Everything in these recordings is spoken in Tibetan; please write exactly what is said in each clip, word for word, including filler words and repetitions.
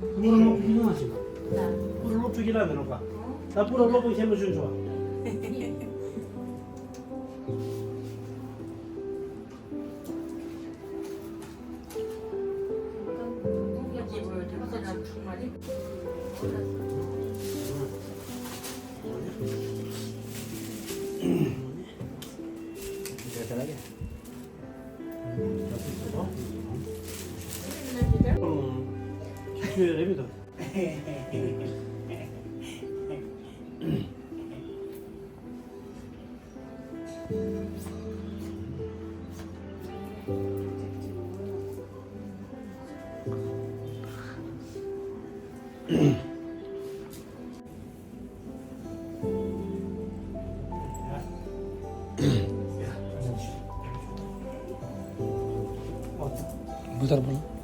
པུ་ར་སློབ་ཕྲུག་གི་ལ་མི་རོགས་པ། ད་པུ་ར་སློབ་དཔོན་ཆེན་པོ་ཆུང་ཆུང་བ། དབང་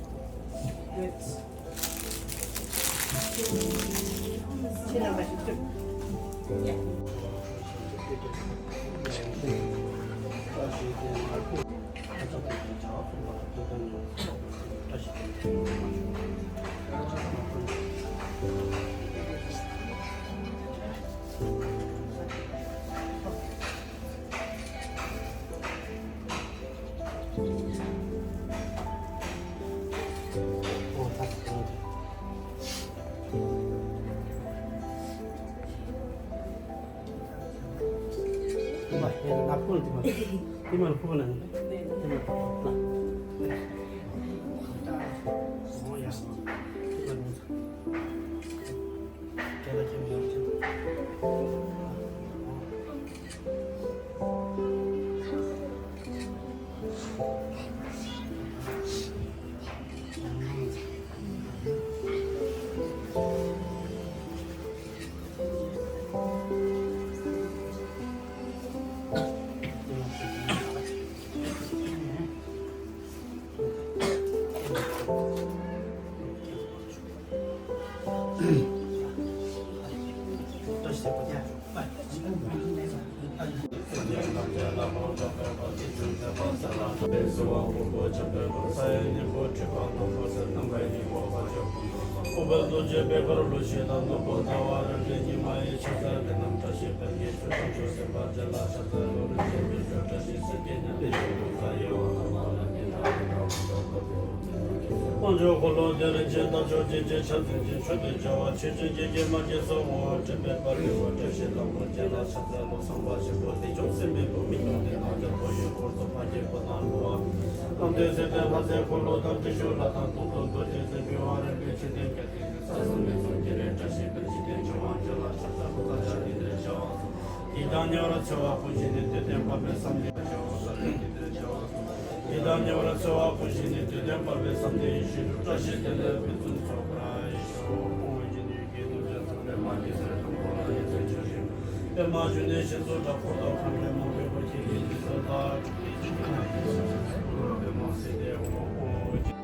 ཕྱུག་འཁོར་ལོ་བདེ་ལ་ཆེ་རྟགས་མཆོག་ཅན་གྱི་ཕྱག་མཚན་ཅན་མཆོད་པའི་བྱ་བ་ཆོས་ཅན་སྐྱེ་མཆེད་མ་སྐྱེས་སོགས་འོ་དྲན་པའི་དཔལ་རི་བོ་བཀྲ་ཤིས་ལྷ་མོ་རྒྱན་ལ་ཕྱག་འཚལ་ལོ། ཚངས་པ་ཆེན་པོ་བདེ་མཆོག་སེམས་དཔའི་བུ་མི་ཡོང་སྟེ་ནག་ཅན་ཕོ་ཡི་འཁོར་ཚོགས་ཕ་སྐྱེས་པོ་ནང་འགྲོ་བ། རྟ་མགྲིན་སེར་ལྡན་ལྷ་སྲས་འཁོར་ལོ་དང་ཏྲི་ཤུལ་ལྷ་དང་སྟོང་ཐུན་རྡོ་རྗེ་སེམས་དཔའི་དབང་རིམ་པས་ཕྱི་ནས་བསྐྱེད་དེ་ས་གསུམ་མི་གསུམ་སྐྱེ་རེ་བཀྲ་ཤིས་དཔལ་གྱི་རྟེན་འབྱུང་བ་འཇོ་ལ་ཕྱག་འཚལ་ལོ། ས་ཆ་འདི་འདིར་བྱ་བ་གསུམ། ཡི་དམ་ཉེ་བར་འཚེ་བ་ཀུན་ཞི་ནས། དད་ལྡན་པདྨས་བསམ་གཏན་བྱ་བ་ས་ཆ་འདི་འདིར་བྱ་བ་གསུམ། ཡི་དམ་ཉེ་བར་འཚེ་བ་ཀུན་ཞི་ནས། དད་ལྡན་པདྨས་བསམ་གཏན་ཡེ་ཤེས་འབྱུང་། བཀྲ་ཤིས་དེ་ལས་ཕུན་སུམ་ཚོགས་པར་ཤོག། ཨོཾ་ཨེ་ཀྱི་ནུས་ཀྱི་ནུས་ཀྱི་ཚོགས་པདྨ་གེ་སར་དང་པོ་ལ་ཡེ་ཤེས་ཆོས་ཤིང་པདྨ་འབྱུང་གནས་ཞེས་སུ་གྲགས། འཁོར་དང་མཁའ་འགྲོ་མ་མོས་པ་ཁྱེད་ཀྱི་ཚུལ་དང་། གྲུབ་པའི་ཆོས་ཀྱི་རྣམ་པར་ཤེས་པ་པདྨ་སིདྡྷི་ཧཱུྃ། ཨོཾ་ཨེ་ཀྱི།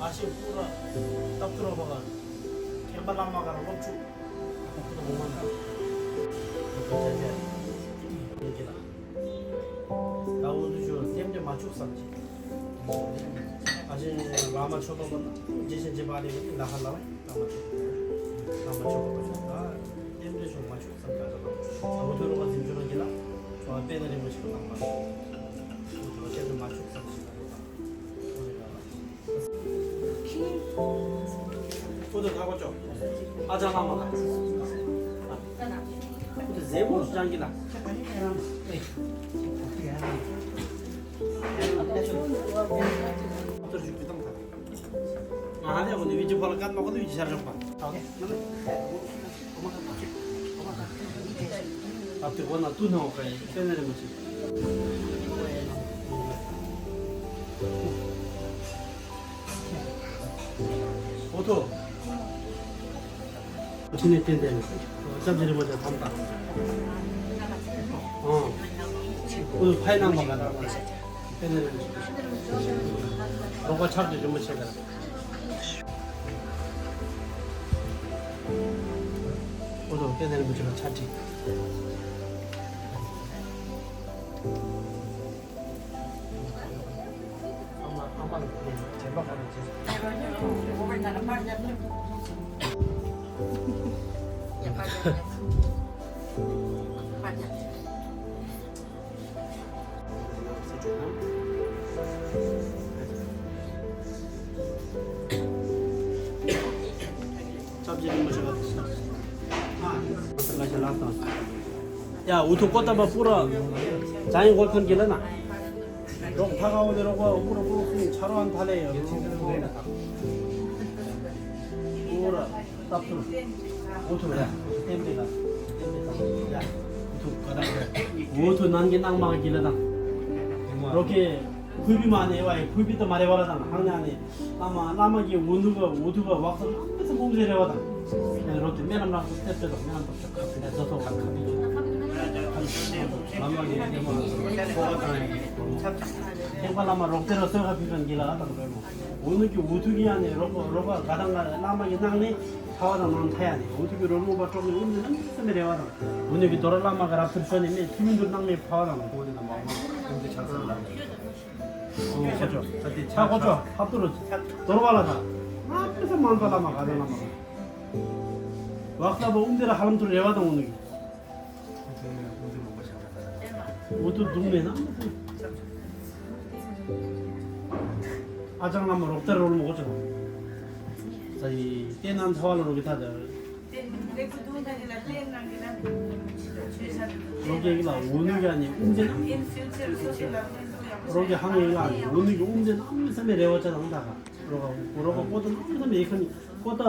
ཨ་ཤེ་པུ་ར་ཏབ་ཏུ་ར་བ་ག་མཁན་པ་བླ་མ་ག་ར་སློབ་ཕྲུག་ད་འུ་ཚོ་ཞོར་སེམས་ཁྲལ་མ་བྱུག་བསམ་གྱི། ཨ་ཅེ་བླ་མ་ཆོས་པ་པོ་ན་རྗེ་ཞིང་རྗེ་པ་རེ་ལ་ཧ་ལ་བས་བླ་མ་ཆོས་པ་བླ་མ་ཆོས་པ་པོ་ཆོས་ད་སེམས་ཁྲལ་ཆུང་མ་བྱུག་བསམ་གྱི། ཨ་ཅེ་ད་འུ་ཚོ་རོགས་པ་འཛིན་སྐྱོང་གི་ལ་ཆོས་པ་དཔལ་ལྡན་རིན་པོ་ཆེ་གི་བླ་མ་ཆོས་པ་སེམས་ཁྲལ་མ་བྱུག་བསམ་གྱི། ཁོ་ཚོ་ཁ་ཁོ་ཅོ། ཨ་ཅག་ལ་མ་ཁ། ཁོ་ཚོ་ཟས་མོ་ཅང་གི་ལ། ཨ་ལས་ཁོ་ནི་བི་ཅི་ཕོ་ལ་ཀན་མ་ཁོ་ནི་བི་ཅི་ཤར་ཞོག་པ། ཨ་དེ་ཁོ་ན་ཏུ་ནང་ཁ་ཡི་ཏེ་ནེ་རེ་མ་ཅི། ཨོ་ཐོ། ཕྱི་ནས་བསྟན་བསྟན་ནས། སྐྱབས་རྗེ་རིན་པོ་ཆེ་ཐམ་ཐམ། ཨོ། ཁོ་ཕའི་ནང་མ་ག་ད་པེ་ནེ་རིན་པོ་ཆེ། རོགས་པ་ཕྱག་རྗེ་རིན་པོ་ཆེ་ལ། ཁོ་ཚོ་པེ་ནེ་རིན་པོ་ཆེ་ལ་ཕྱག་རྗེ། ཡ། འུ་ཐུག་ཀོ་ཏ་པ་པུ་ར། ཅང་ཡིན་གོ་ཁན་གི་ལ་ན། རོགས་ཐ་ག་འོ་དེ་རོགས་པ་པུ་ར་པུ་ར་སུ་ཆ་རོ་ཨན་ཐ་ལེ་ཡ། པུ་ར་ཏབ་ཏུ། འུ་ཐུག་ར། ཏེམ་ཏེ་ལ། ཏེམ་ཏེ་ལ། ཡ། འུ་ཐུག་ཀ་ཏ། འུ་ཐུག་ནང་གི་ནང་མ་གི་ལ་དང་། རོགས་ཀྱི་ཁུ་བི་མ་ནེ་བ་ཡི་ཁུ་བི་ཏ་མ་རེ་བ་ལ་དང་ཧང་ཉ་ནི། བླ་མ་བླ་མ་གི་འུ་ནུ་ག་འུ་ཐུ་ག་བག་ས་ལ་ཏི་ས་ཀུང་ཟེ་རེ་བ་དང་། རོ་ཏི་མེ་ལམ་རང་སུ་ཏེ་ཏེ་དང་མེ་ལམ་པ་ཆ་ཁ་ཕི་ན་ཛོ་ཏོ་ཁ་ཁ་ཕི་ཆ། བླ་མ་གི་ཏེ་མ་སོ་བ་དང་ཡི་ཐེག་པ་བླ་མ་རོག་ཏེ་ར་སོ་ཁ་ཕི་ཁན་གི་ལ་དང་རོ་མོ། འུ་ནུ་གི་འུ་ཐུ་གི་ཡ་ནི་རོག་རོག་ག་དང་ག་བླ་མ་གི་ནང་ནི་ཁ་བ་དང་ནང་ཐ་ཡ་ནི་འུ་ཐུ་གི་རོ་མོ་པ་ཀྲོག་ནི་འུ་ནུ་ནི་ས་མེ་རེ་བ་དང་། འུ་ནུ་གི་དོ་ར་བླ་མ་ག་རབ་ཏུ་ཤོ་ནི་མེ་ཐུ་མི་འདུ་ནང་མེ་ཁ་བ་དང་ནང་ཀོ་ནི་ན་མ་མ་འུ་ཐུ་ཆ་ས་ལ། ཨོ་ཁོ་ཚོ། ད་དེ་ཆ་ཁོ་ཚོ་ཧབ་ཏུ་རུ། དོར་བ་ལ་ད། ང་ཕི་ས་མང་པ་ལ་མ་ག་ད་ལ་མ་ག་བག་ས་པ་ཨུམ་དེ་ལ་ཧ་ལམ་ཏུ་རེ་བ་དང་འོ་ནི། འོ་ཏུ་དུང་མེད་ན། ཨ་ཅང་ལ་མ་རོགས་ཏེ་རོལ་མོ་ཁོ་ཚོ། ས་ཡི་ཏེ་ནང་ཚ་བ་ལ་རོགས་ཀྱི་ད་ད། རོགས་ཀྱི་ཡིག་ལ་འུ་ནུ་ཡ་ནི་ཨུམ་ཙེ་ན། རོགས་ཀྱི་ཧང་ཡིག་ལ་ནི་འུ་ནུ་གི་ཨུམ་ཙེ་ན་མི་ས་མི་རེ་བ་ཅ་དང་ད་ག་རོགས་ག་རོགས་ག་པོ་ཏ་ན་མི་ས་མི་ཡིག་ཁ་ནི་པོ་ཏ།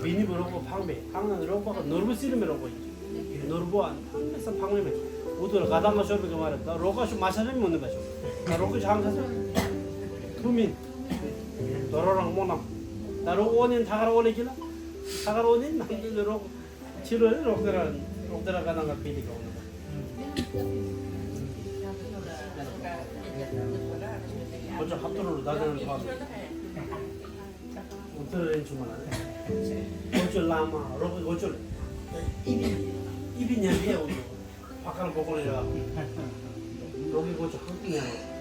བི་ནི་བུ་རོགས་པ་ཕང་མེད་ཕང་ན་རོགས་པ་ནོར་བུ་སིལ་མེ་རོགས་པ་ཡིན། ནོར་བུའང་ཕངས་མེད་ས་ཕངས་མེད་མེད། འུ་ཐུག་ལ་ག་དང་མ་ཤོར་བའི་གི་མ་རེད། ད་རོགས་ཀ་ཤོ་མ་ཤ་རེ་མོ་ནི་མ་ཤོར། ད་རོགས་ཀ་ཤང་ཁ་ས་ཐུ་མིན། དོ་རོ་རང་མོ་ནམ། ད་རོགས་ཨོ་ནི་ཐ་གར་ཨོ་ལེ་གི་ལ། ཐ་གར་ཨོ་ནི་ནམ་དུ་ལེ་རོགས། ཕྱི་ལོ་ལེ་རོགས་དེ་ར་རོགས་དེ་ར་ག་དང་ག་པི་ལི་ག་ཨོ་ནི། ཁོ་ཚོ་ཧབ་ཏུ་རོ་ད་དང་ཐོག་འུ་ཚོ་རེན་ཆུང་མ་ལ་ནི། འུ་ཚོ་བླ་མ་རོགས་ཀྱི་འུ་ཚོ་ལ། ཨི་བི་ཨི་བི་ཉན་ཡས་འུ་ཚོ་ཕ་ཁར་གོ་གོ་ལ་ཡོད། རོགས་ཀྱི་འུ་ཚོ་ཧུ་ཏི་ཉན་ཡོད།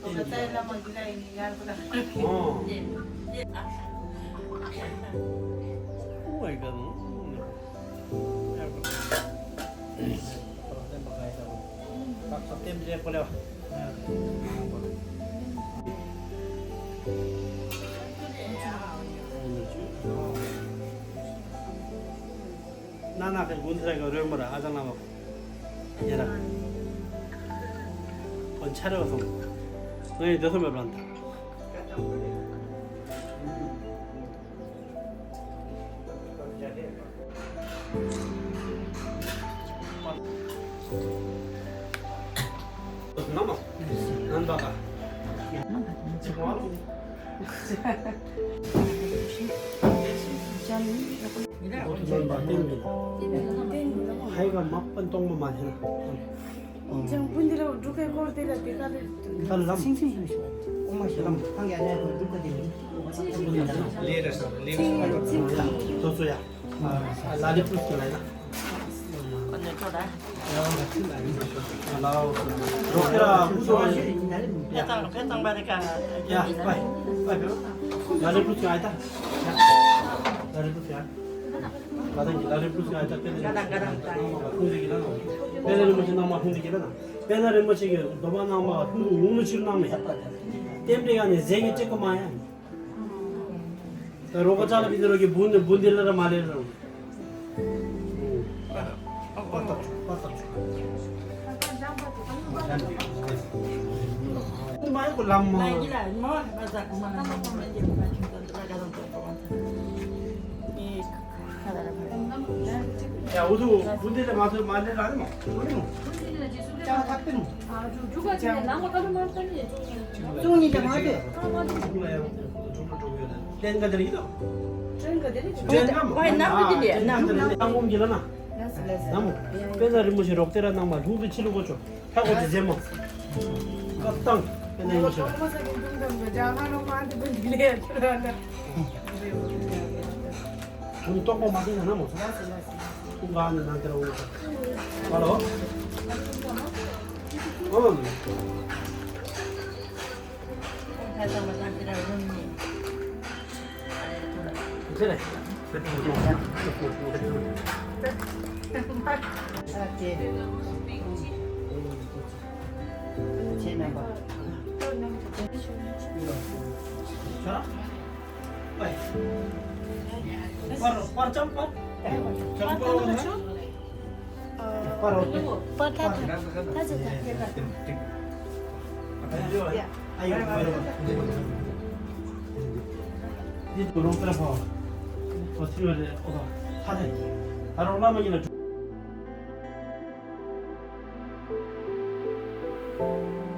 ཨོ་ད་བླ་མ་གི་ལ་ཡིན་ཡར་གོ་ལ། ཨོ། ཨོ་མའི་ག་ནོ། ན་ན་ཁའི་དགུན་ཐེ་ར་གི་རོལ་མོ་ར་ཨ་ཅང་ལ་མ་ཁོ། ཡ་ར། ཁོ་ཆ་རེ་བ་སོང་། ང་ཡི་དེ་ཚོ་མེད་པ་ལ་འདའ། པེ་ནེ་རིན་པོ་ཆེ་ནང་མ་ལྷུང་དེ་གི་ལ་ན། པེ་ནེ་རིན་པོ་ཆེ་གི་འདོམ་པ་ནང་མ་ལྷུང་དེ་གི་ལ་ན། པེ་ནེ་རིན་པོ་ཆེ་གི་འདོམ་པ་ནང་མ་ལྷུང་དུ་ངུ་ངུ་ཕྱིར་གནང་མེད། ལྟེམ་འབྲེ་ག་ནས་ཟས་ཀྱི་སྤྲད་གོ་མ་ཡ། ད་རོ་ཀ་ཅག་ལ་བི་དེ་རོ་གི་བུ་ནི་བུ་འདི་ལ་ར་མ་ལེ་ར། ཡ་འུ་ཚོ་བུ་འདི་ལ་མ་ཚོ་མ་ལེ་ར་ནི་མ། ཐག་ཏུ། ཨ་ཇུ་ཇུ་ག་ཅི་ནས་ནང་མ་ཀ་ལོ་མ་ཏ་ནི། ཙུང་ནི་ཏ་མ་ཏེ། ཀ་མ་ཏེ། ཀྲེན་ག་དེ་རེད་ཡིན་ནོ། ཀྲེན་ག་དེ་རེད། ཀྲེན་ག་མ། ཨ་ནང་མ་དེ་ནས་ནང་མ། ནང་མ་གི་ལ་ན། ལགས་སོ་ལགས་སོ། ནང་མ། དཔེ་ཆ་རིན་པོ་ཆེ་རོགས་དེ་ར་ནང་མ་ལྷུང་དུ་ཕྱི་ལུ་གོ་ཆོ། ཧ་གོ་ཅི་ཟེར་མོ། ཀ་ཏང་། དེ་ནས་ཡོད་ཤག་ཁོང་ཏོག་པ་མ་ཤེས་ན་ནམ་མོ། ཁོང་ག་ནས་ནང་དེར་འོང་ཤག་ཧ་ལོ། ཨོ།